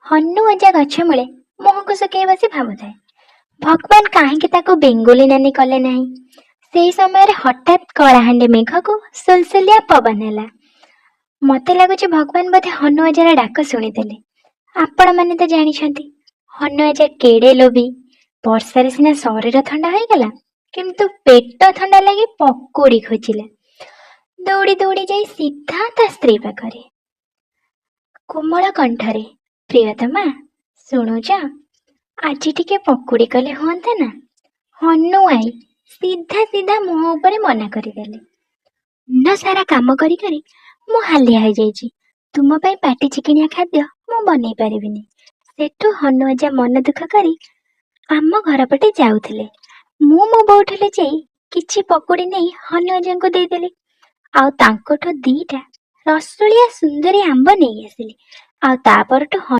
ହନୁ ଅଜା ଗଛ ମୂଳେ ମୁହଁକୁ ଶୁଖେଇ ବସି ଭାବୁଥାଏ, ଭଗବାନ କାହିଁକି ତାକୁ ବେଙ୍ଗୁଲି ନାନୀ କଲେ ନାହିଁ। ସେଇ ସମୟରେ ହଠାତ୍ କଳାହାଣ୍ଡି ମେଘକୁ ସୁଲସୁଲିଆ ପବନ ହେଲା। ମତେ ଲାଗୁଛି ଭଗବାନ ବୋଧେ ହନୁ ଅଜାର ଡାକ ଶୁଣିଦେଲେ। ଆପଣମାନେ ତ ଜାଣିଛନ୍ତି ହନୁ ଅଜା କେଡ଼େ ଲୋଭୀ। ବର୍ଷାରେ ସିନା ଶରୀର ଥଣ୍ଡା ହୋଇଗଲା, କିନ୍ତୁ ପେଟ ଥଣ୍ଡା ଲାଗି ପକୁଡ଼ି ଖୋଜିଲା। ଦୌଡ଼ି ଦୌଡ଼ି ଯାଇ ସିଧା ତା ସ୍ତ୍ରୀ ପାଖରେ। କୋମଳ କଣ୍ଠରେ, "ପ୍ରିୟତମା, ଶୁଣୁଛ? ଆଜି ଟିକେ ପକୁଡ଼ି କଲେ ହୁଅନ୍ତା ନା?" ହନୁ ଆଈ ସିଧା ସିଧା ମୁହଁ ଉପରେ ମନା କରିଦେଲେ, "ଦିନ ସାରା କାମ କରି କରି ମୁଁ ହାଲିଆ ହେଇଯାଇଛି। ତୁମ ପାଇଁ ପାଟି ଚିକିଣିଆ ଖାଦ୍ୟ ମୁଁ ବନେଇ ପାରିବିନି।" ସେଠୁ ହନୁ ଅଜା ମନ ଦୁଃଖ କରି ଆମ ଘର ପଟେ ଯାଉଥିଲେ। ମୁଁ ମୋ ବୋଉଠୁ ଲୁଚେଇ କିଛି ପକୁଡ଼ି ନେଇ ହନୁ ଅଜାଙ୍କୁ ଦେଇଦେଲି ଆଉ ତାଙ୍କଠୁ 2ଟା ରସୁଳିଆ ସୁନ୍ଦରୀ ଆମ୍ବ ନେଇ ଆସିଲି। ଆଉ ତା ପରଠୁ